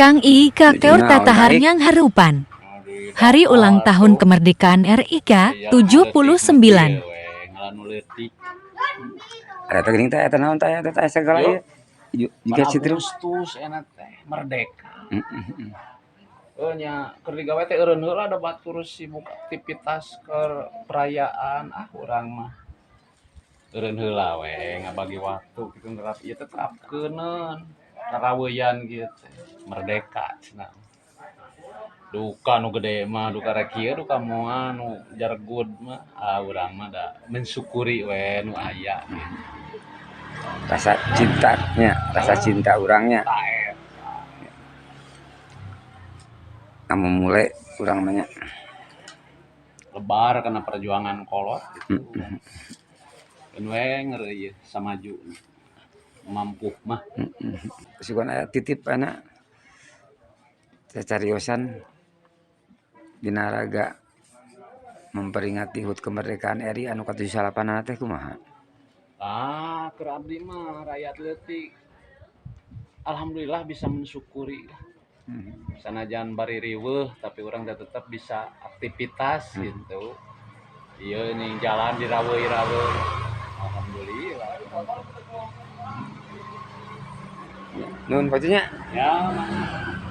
Kang I Nuju keur naon, tatahar Taik? Nyanghareupan Hari Ulang Tahun Kemerdekaan RI ke-79. Eta geuning teh, eta naon teh, eta teh segala ieu. Jiga citrum. Agustus enak teh merdeka. Oh nya, keur digawe teh eureun heula, da batur sibuk aktivitas keur perayaan. Ah, urang mah eureun heula we, ngabagi waktu gitu nerap ieu teh, terapkeuneun raweyan kieu teh merdeka cenah. Duka nu gede mah duka rek kieu, duka moal nu jaregud mah. Ah, urang mah da mensyukuri we nu aya gitu. Rasa cintanya, rasa cinta urangnya. Tah eta. Amumule urang mah nya. Lebar kana perjuangan kolot gitu. Keun we ngeureuyeuh ieu samaju mampu mah. Sugan aya titip anak cacariosan dina raga memperingati HUT kemerdekaan RI anu ka-78 teh kumaha? Ah, keur abdi mah rakyat leutik. Alhamdulillah bisa mensyukuri lah. Sanajan bari riweuh, tapi urang teh tetep bisa aktivitas gitu. Ieu ning jalan diraweuy-raweuy. Alhamdulillah. Nuhun, Pak nya. Ya, Mas.